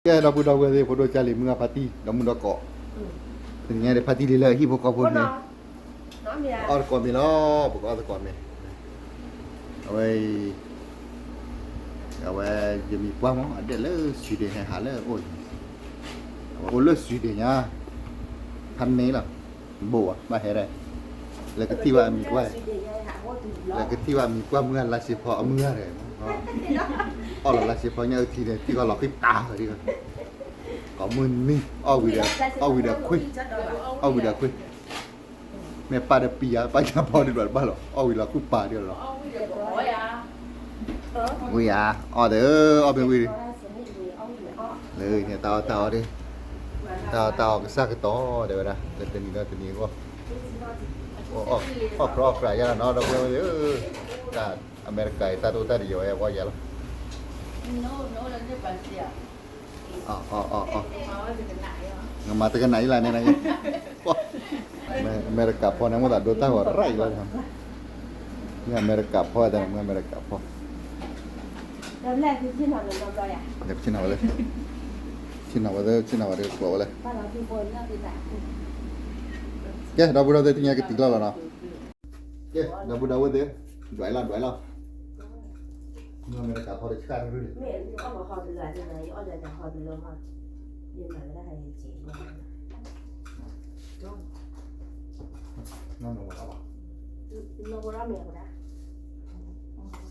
ကဲ ဒီပုၢ်ဒီဝဲၢ်သ့ၣ် ဖိဒိၣ်ကၢ်လံၤ မုၢ်ဂၤဖါတံၢ် ဒီမုၢ်ဒီကိး, တနံၤညါဒီးဖါတံၢ်လံလၢဟံၣ်ဖိဃီဖိန့ၣ်, အီၣ်တကိးမ့ၤလီၤ, ပကအီၣ်တကိးမ့ၤ, အဝဲအံၤ, အဝဲ ယမံၤပှၢ်မး အဒဲၣ်လၢ Sweden ဟဲဟးလၢအအိၣ်, အဝဲအိၣ်လၢ Sweden ညါ, ဖးန့ၣ်လီၤ, ဘိးဘၣ် ဘၣ်ဟဲဒၣ်, လၢကထံၣ်ဘၣ်အမံၤပှၢ်, လၢကထံၣ်ဘၣ်အမံၤပှၢ် မုၢ်ဂၤလါစ့ဖီအမုၢ်ဂၤန့ၣ်, အီၣ်လီၤလါစ့ဖီညါအုထံန့ၣ် ထံၣ်ဃီလီၤဃံပာ်ဒံး, ကိးမုၢ်နံၤ အီၣ်ဝံၤဒီး, အီၣ်ဝံၤဒီးခွံ, အီၣ်ဝံၤဒီးခွံ, မ့ၢ်ပၢ်ဒီးပံၤယါ ပၢ်ညါဖီဒံးဘၣ်တဘၣ်လီၤ အီၣ်ဝံၤလီၤဃံပာ်ဒံးလီၤ, ဝံၤယါ, အီၣ်ဒီး, အီၣ်မ့ၢ်ဝံၤ, လၢန့ၣ် တၢ်အီၣ်တၢ်အီဒၣ်, တၢ်အီၣ်တၢ်အီကစၢ်ကတီၢ် တဲဝဲဒၣ် လၢတနံၤဒီးတနံၤအဂီၢ်, အီၣ်ကြၢးအီၣ်ကြၢးယါလီၤနီၤ ဒီပုၢ်ဝဲၢ်သ့ၣ်ဧၢ, တၢ်အမဲရကၤအံၤ တၢ်ဒိၣ်တၢ်ဒံးယဝဲအဂီၢ်ယါလီၤ, နမၤတကနၣ်အံၤလၢန့ၣ်, အမဲရကၤဖီန့ၣ် မ့ၢ်သးဒိတၢ်ဂီၤရၢ်အံၤလီၤ, မ့ၢ်အမဲရကၤဖီတဲန့ၣ် မ့ၢ်အမဲရကၤဖီ, ဆ့ၣ်နီၤဝဲလၢ, ဆ့ၣ်နီၤဝဲလၢ, ဆ့ၣ်နီၤဝဲ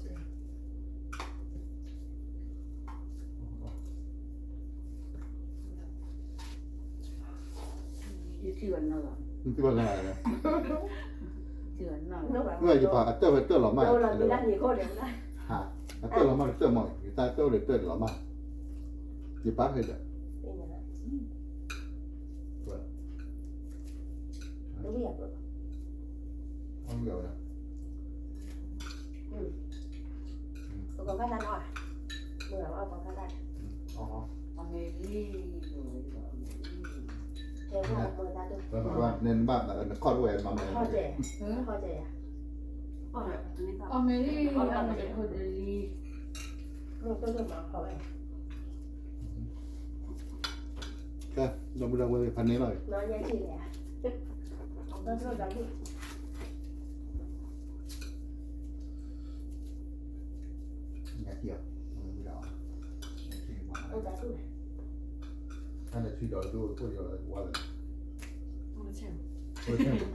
ဒၣ်ကျိးဝဲလၢ, ကဲ ဒီပုၢ်ဒီဝဲၢ်သ့ၣ် တနံၤညါကတံၤလီၤလီၤနီၤ, ကဲ ဒီပုၢ်ဒီဝဲၢ်သ့ၣ်, ဒွးလီၤ ဒွးလီၤ, မ့ၢ်အမဲရကၤဖီတဆၣ်တရၢၢ်န့ၣ်, ယထံၣ်ဘၣ်နၤ, ယပာ်အတၢၢ်ဝဲတၢၢ်လီၤမၢ်, အတၢၢ်လီၤမၢ်တတၢၢ်မး, ယတၢ်တၢၢ်ဝဲတၢၢ်လီၤမၢ်, ယပာ်ဖဲဒီး, နဘၣ်နခီၣ်တဝဲမၤမၤ, အီၣ်မ့ၤလံ, အီၣ်မ့ၤတခိၣ်တလံ, ကဲ ဒီပုၢ်ဒီဝဲၢ်သ့ၣ် ဖးန့ၢ်လီၤ, ညါထံၣ်အီၤ, တၢ်န့ၣ်ထွံဒီးသူအိၣ်ယီၤဝဲလဲၣ်,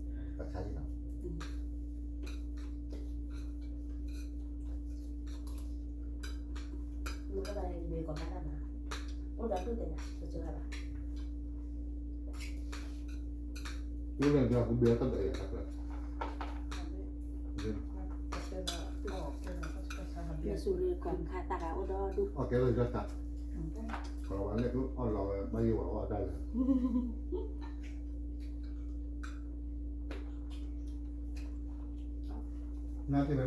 အဆါယံၤနီၤ မ့ၢ်ကဘၣ်တၢ်မၤ, အိၣ်ဒီးဒူၣ်တဲာ်ညါ ပစၢၤဘၣ်, မ့ၢ်ကဘၣ်ကဘၣ်တၢ်ဒၢးယၤတၢ်ကျၢၤ, ယစူၤလၢကီၢ်ခါတၢ်ဂၤအိၣ်ဒီးဒူၣ်, အီၣ်ကဲလၢယီၢ်တၢ်, ကီၢ်ဝါလဲၣ် အီၣ်လီၤဝဲ ဘၣ်ယိၣ်ဝဲအီၣ်တၢ်လၢ နသ့ၣ်ဝဲန့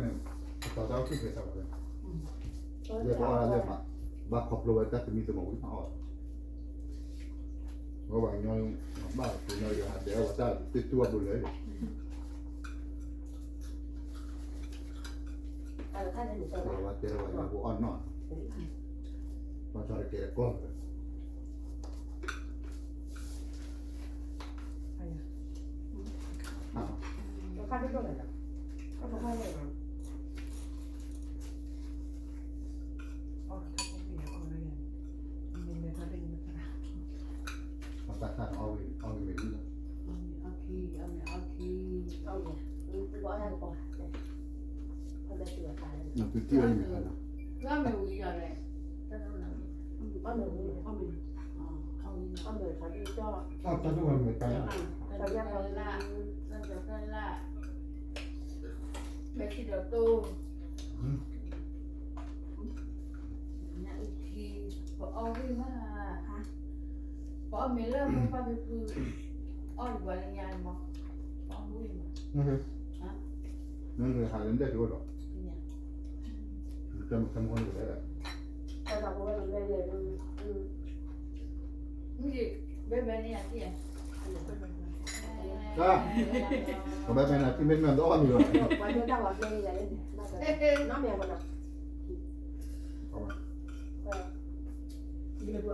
ၣ် ပတီၢ်တၢ်အိၣ်ဆူၣ်ချ့သးဝဲ, လၢပအီၣ်တၢ်လၢမး, ဘၣ်ခီဖျိဝဲတၢ်သမံသမိးဝံၤမးအီၣ်, ဝဲပှၤကညီ, ဘၣ်ပှၤကညီယဟးဒဲးဝဲတၢ်သ့ၣ်တူၢ်အဘိလၢ, ပှၤတဲဝဲပှၤကညီဖိအီၣ်နီၢ်, ပှၤဆီတကဲတကီၢ် ပအီၣ်မ့ၤလၢမိၢ်ပၢ်ဖံဖု, အီၣ်တဘၣ်လၢညါမး, ပအီၣ်မ့ၤမး, နဟးလၢဒဲးကအိၣ်ဒီး, တမ့ၢ်ခဲမုၢ်န့ၣ်လဲၣ်, ဘဲဘဲန့ၣ်ယၤ, ဘဲဘဲန့ၣ် ထံမ့ၢ်မ့ၢ်တအီၣ်မ့ၤလီၤ, ပှၤဒိၣ်တၢ်ဝဲဖျဲၣ်န့ၣ်ယၤ, နီၢ်မ့ၢ်အပနီၤ, အီၣ်မ့ၤ, Huh?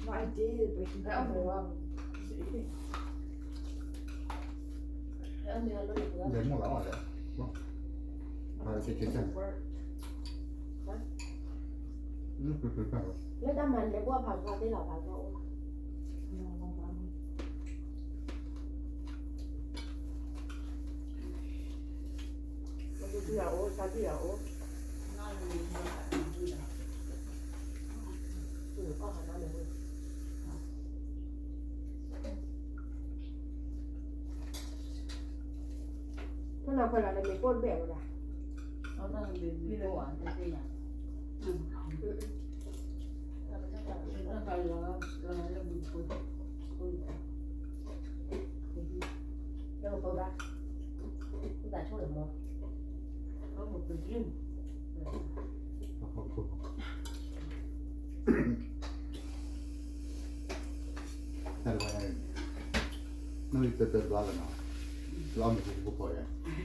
No, I did, but he got me wrong. They're more like that. Huh? Huh? လၢတၢ်မၤလဲၤဘၣ် ဖးဖးသ့လီၤ ဖးဖးအိၣ် ဖဲနၤဖဲနၤန့ၣ် မ့ၢ်ကိၣ်တဘ့ၣ်ဝဲဒၣ် တၢ်တဝဲ နမ့ၢ်တတၢၢ်တဘျီလၢနီၤ လၢအီၣ်မ့ၤဖိဖိဃီယ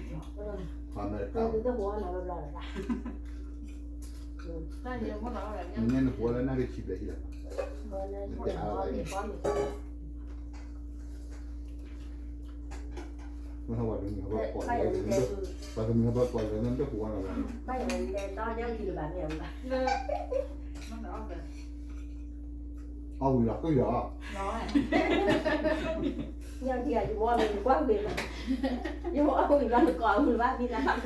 ါ ပှၤအမဲရကၤ နညါနဟိလၢနၣ်ရံၣ်ဆံဘျဲၣ်ဟံၣ်လီၤ နတဲအါလီၤ မ့ၢ်ဟဝတမံၤဟဘၣ်ကွၢ်လၢ ပှၤတမံၤဟဘၣ်ကွၢ်လၢ နတဟိဝဲနီၤ အီၣ်ဝံၤလီၤက့ၤလီၤ ယမ့ၢ်အီၣ်ဝံၤလီၤ ယကွၢ်ဝံၤလီၤ ယမ့ၢ်အီၣ်ဝံၤလီၤ နကွၢ်ဝံၤလီၤ ဘၣ်မံၤလၢ်ဘၣ်ကနီၤ အိၣ်နဖံယါ မ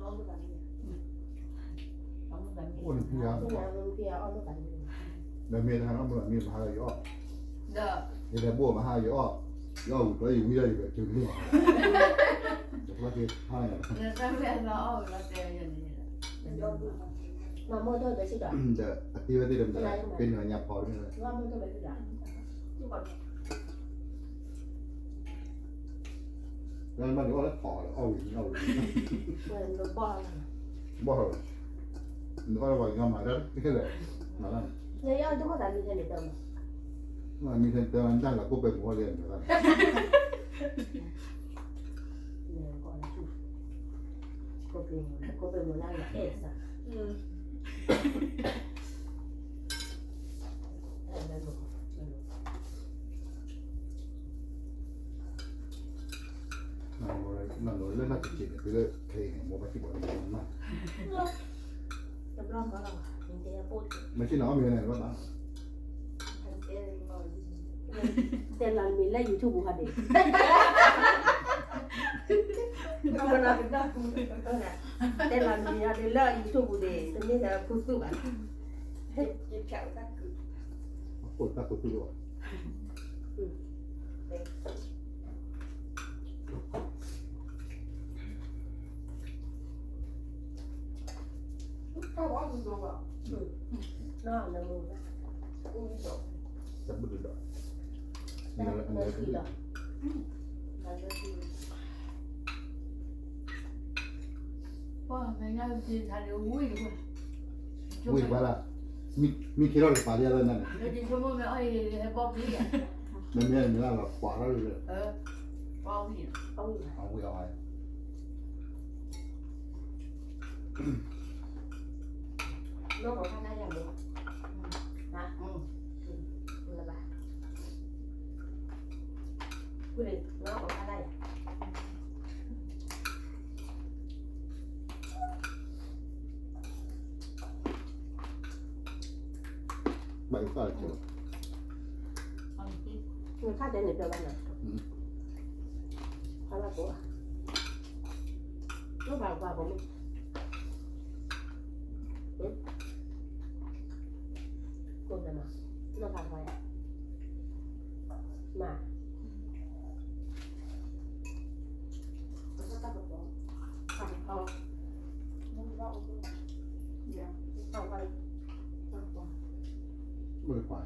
့ၢ်မ့ၢ်တဟါအီၣ်မ့ၢ်လီၤမ့ၢ်မဟါယအီၣ် ယလဲၤဘိၣ်မဟါယအီၣ် ယအီၣ်ဝံၤကျီယဝံၤလီၤ ယကတုၤလီၤ ယဖျီက့ၤဟါယ ဒီးအတ့ဝဲသ့ၣ်တမံၤ ပ့ၤနုာ်ညါဖီတမံၤ လၢမ့ၢ်ဒုးအီၣ်လၢထီၣ်အီၣ်ဝံၤန့ၣ်အီၣ်ဝံၤ ဘီၣ်လီၤ နအီၣ်လၢပှၤကညီမၤတၢ်တကဲလၢာ် မ့ၢ်ထဲတၢ်လၢကိးပဲမုၢ်အီၣ်လၢ နလီၤလၢနၢ်က့ၤက့ၤန့ၣ် တုၤလၢခဲအံၤန့ၣ် မိၢ်ဘၣ်စံးဘၣ်န့ၣ်မး မ့ၢ်စ့ၢ်နီၤ အီၣ်မ့ၤန့ၣ် ဘၣ်ဘၣ် တဲလီၤမံၤလၢ YouTube ပူၤဟီဒ့း တဲလီၤမံၤလၢ YouTube ပူၤဒ့း တမ့ၢ်လၢခူသူၣ်ဘၣ် အခိၣ်တၢ်ခူသူၣ်လီၤ တၢ်ဘုၣ်တဒီး ဝံၤဘၣ်လၢ မံခ့ထီၣ်တကပၤလံအသးန့ၣ် မ့မ့ၢ်မ့ၢ်လၢပှၤထီၣ်လံ အဝံၤအီၤ ဘၣ်အံၤသၣ်ကၢၤ နခါတဲန့ၣ် ပျီဘၣ်နၤ ဖးလၢကိး နဘၣ်ကွၢ်ကိးမုၢ် ကိးနမၤ နဘၣ်ကွၢ်ယၤ မၤ တၢ်ကပီၤ တၢ်ကပီၤ နဘၣ်အိၣ် အိၣ်လၢပှၤ ပှၤ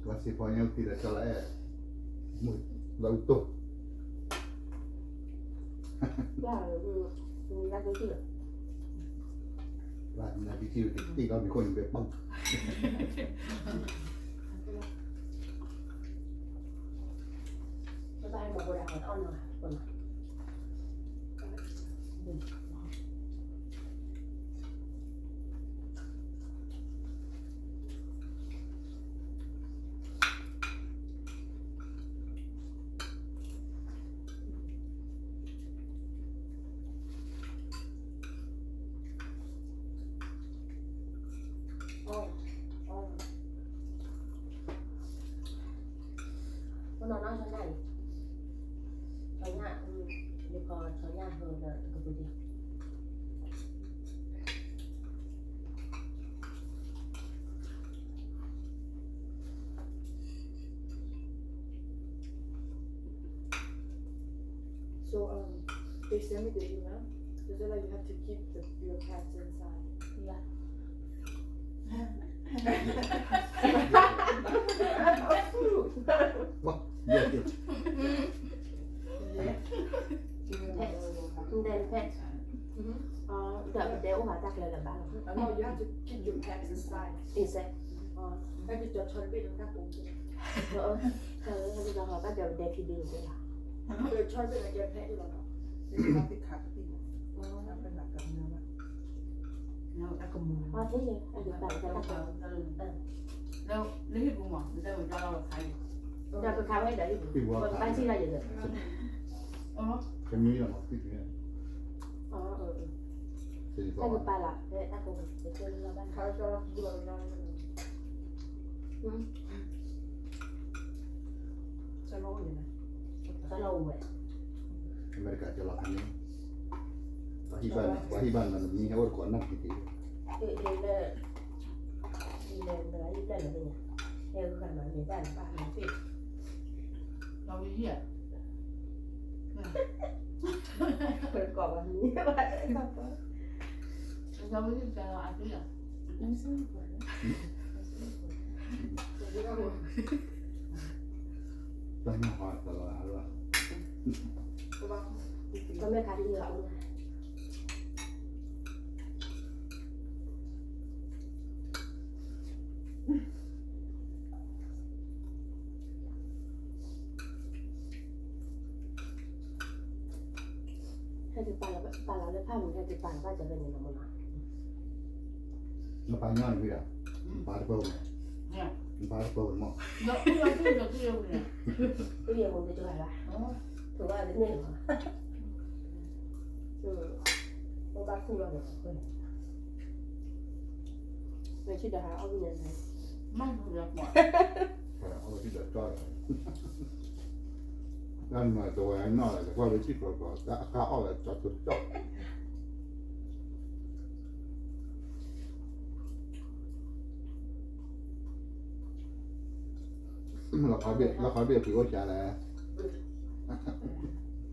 စံးဖီညါက့ၤဒီးကၠီလၢအဲၣ် မုၢ်လၢအူတိၢ် လၢနၤဘံထံၣ်က့ၤတံၢ်လီၤမံၤခိၣ်န့ၣ်ပဲပီၢ် အိၣ်နီၢ်နီၢ်ဆီညၣ်အံၤ, ဆီညၣ်, ယခီဆီညၣ်ဟၢဒီးကပူၤဒံး. So, um, they sent me the email. They said that you have to keep the, your pets inside. Yeah. Yes. Pets. And then pets. Uh, the, the, oh, I thought the bottom. No, you have to keep your pets inside. Inside. Uh, ကဲထီၣ်ဘ့ၣ်လီၤ, ကဲဖဲအံၤလီၤနီၤ. လၢဟံၣ်ပူၤမး, ဒီးကခးဝဲဒီးဟံၣ်ပူၤ, ပဘၣ်ထံၣ်လၢယၤဒီး, ကမံလီၤမး, တၢ်ကပာ်လီၤ, တၢ်ကပာ်လီၤ, အမဲရကၤကလီၤခါန့ၣ်, ပှၤဟံၣ်ဘၣ်နၤ, ပှၤဟံၣ်ဘၣ်နၤ နမံၤဟဲအိၣ်တကိးနၢ်က့ၤက့ၤ, လၢ, လၢနဂၤဟံၣ်ဘၣ်နၤသ့ၣ်ညါ, ဟဲဂၤမၤမ့ၢ်ဘၣ်နဘၣ်မၤသ့ၣ်, လီၤဝံၤဟံၣ်ဧါ, ပကိးပှၤမံၤဘၣ်, လီၤဝံၤဟံၣ်ကလီၤအသ့ၣ်ဧါ. တၢ်မ့ၢ်ခါဒ်အံၤလီၤ. ဟဲက့ၤပာ်လီၤလၢဖၣ်မုၢ် ဟဲက့ၤပာ်လီၤဘၣ်ကၢၤဖဲန့ၣ်လီၤမ့ၢ်နီၤ. နပာ်ညီနုၢ်ဝံၤဒီး, နပာ်တပၢၢ်ဝဲ, နပာ်တပၢၢ်ဝဲမး, ဝဲဘၣ်ခူၣ်လီၤန့ၣ်, မ့ၢ်ထံၣ်ဒီးဟးအီၣ်ဝံၤန့ၣ်, အီၣ်ဝံၤဒီးကၠီလီၤ, တၢ်နွၤတဝဲနီၢ်လီၤ တကွၢ်ဝဲထံၣ်ကီကီ တၢ်အကါအီၣ်လီၤကၠီကၠီ လီၤခီဘ့ၣ် လီၤခီဘ့ၣ်ပှ့ၤအိၣ်ကၠးလဲၣ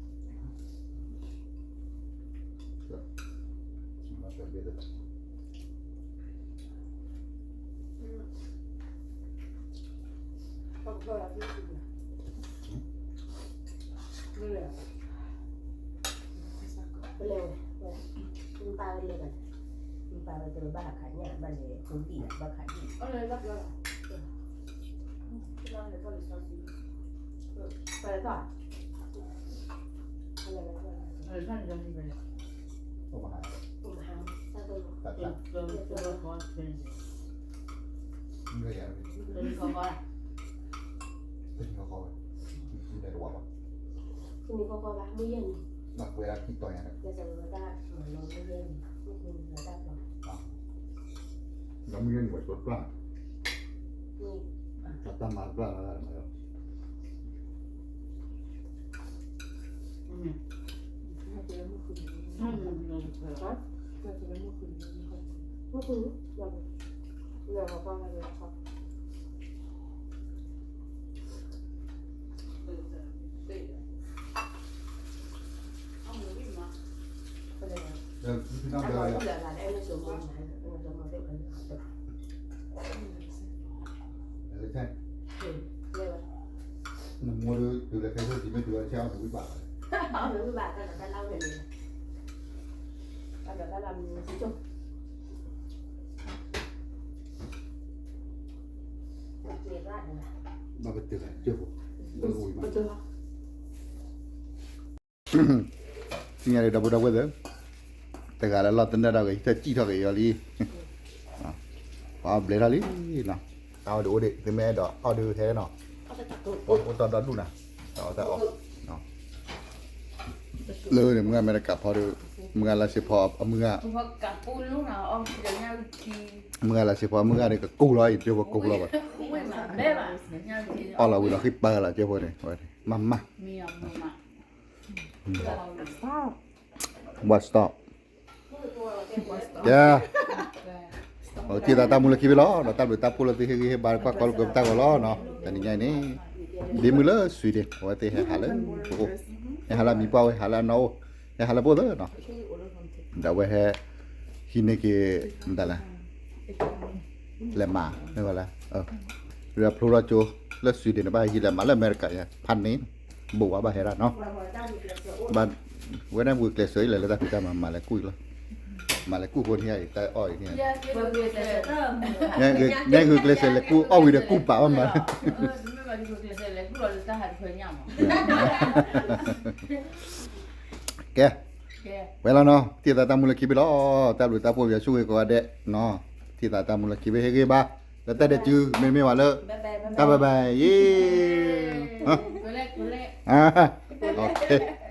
်, လီၤခီဘ့ၣ် ပလဲၤဝဲ, မ့ၢ်ပာ်ဝဲလဲၤဘၣ်, မ့ၢ်ပာ်ဝဲတဘၣ်ခးညၣ် ဘၣ်လဲၤဖိဒံၣ်ဘၣ်ခးဒံၣ်, ပလဲၤထီၣ်, တနံၤဃီဃီဘၣ်, တနံၤဃီဃီဘၣ်, မုၢ်ယဲၢ်နံၤ, ဒီးမုၢ်ယဲၢ်နံၤဝဲကျိပျၢ်, တၢ်မၤပျၢ်လီၤ, မုၢ် လၢဖဲသိၣ်တံၤမ့ၢ်တုၤဝဲဆဲအီၣ်မ့ၤဝံၣ်ဘၣ်, အီၣ်မ့ၤဝံၣ်ဘၣ်တၢ်ဒီးတၢ်လၢဝဲန့ၣ်, တၢ်ဒီးတၢ်လၢမ့ၢ်ကၠိ, ဘၣ်ပတုာ်လၢကၠိဖိ, ပတုာ်လီၤ, သ့ၣ်ညါဒီးဒီပုၢ်ဒီဝဲၢ်သ့ၣ်, တဂၤလၢလီၢ်သနၢၣ်ထီၣ်က့ၤ ဟံးထီၣ်စံၣ်ထီၣ်က့ၤအီၤလံ, ပှၤအီၣ်ဘျဲၣ်ထီၣ်လံနီၤ, တၢ်အီၣ်ဒုးအိၣ်ဒံး သုမ့ၢ်အဲၣ်ဒိးအီၣ်ဒုးဟဲနီၤ, အိၣ်တီၢ်ဒီဒူၣ်နၤ, တၢ်အီၣ်တၢ်အီၣ်, လၢန့ၣ် မုၢ်ဂၤအမဲရကၤဖီဒီး, မုၢ်ဂၤလါစ့ဖီအမုၢ်ဂၤ, မုၢ်ဂၤလါစ့ဖီအမုၢ်ဂၤဒီးကကူလီၤအံၤ ကၠိဖိကူလီၤဘၣ်, အီၣ်လီၤဝံၤလီၤဃံပၢလီၤ ကၠိဖိန့ၣ်, မၤမၤ What stop, ကဲ, အိၣ်တံၢ်သးတၢ်မူလၢခံဘ့ၣ်လီၤ, ဒီးတၢ်ဘျုးတၢ်ဖှိၣ်လၢသုဟ့ၣ်ဂံၢ်ဟ့ၣ်ဘါကွၢ်ကီလိာ်ကွဲပတၢ်ဂီၤလီၤနီၤ, တနံၤညါအံၤန့ၣ်, ဒ့မုၢ်လၢ Sweden အဝဲသ့ၣ်ဟဲဟးလၢပအိၣ်, ဟဲဟးလၢအမံၤပှၢ်ဝဲ ဟဲဟးလၢအနီၢ်အိၣ်, ဟဲဟးလၢပအိၣ်သၢနီၤ, ဒီးအဝဲဟဲ, ဟံးန့ၢ်က့ၤ, မတၤလဲၣ် လဲၤမၤ, မ့ၢ်ဝဲလဲၣ်, ရဖျိထီၣ်ကၠိ, လၢ Sweden န့ၣ် ဘၣ်ဟဲဟံးလဲၤမၤလၢအမဲရကၤယါ, ဖးန့ၣ်, ဘူးဝဲဘၣ်ဟဲဒၣ်နီၤ, ဘၣ်ဝဲဒၣ်ဂုာ်ကျဲးစၢးအံၤလဲၤလၢတၢ်ဖံးတၢ်မၤမၤလဲၤကူၣ်အံၤလီၤ, မၤလဲၤကူၣ်ဖိန့ၣ်အံၤ တၢ်အီၣ်အံၤန့ၣ်, နဲဂုာ်ကျဲးစၢးလဲၤကူၣ်အီၣ်ဝံၤဒီးကူၣ်ပာ်ဘၣ်မၤလၢ ကဲ, ဝဲလီၤနီၤ, တံၢ်သးတၢ်မူလၢခံဘ့ၣ်လီၤ, တၢ်ဘျုးတၢ်ဖှိၣ်ပှၤဆိၣ်ဂ့ၤကိးဂၤဒဲးနီၤ, တံၢ်သးတၢ်မူလၢခံဘ့ၣ်ဟ့ၣ်ဂံၢ်ဘါ, လၢတၢ်ဒဲးစု မ့တမ့ၢ်ဘၣ်လၢ, တၢ်ဘၣ်ဘၣ်ယ့, က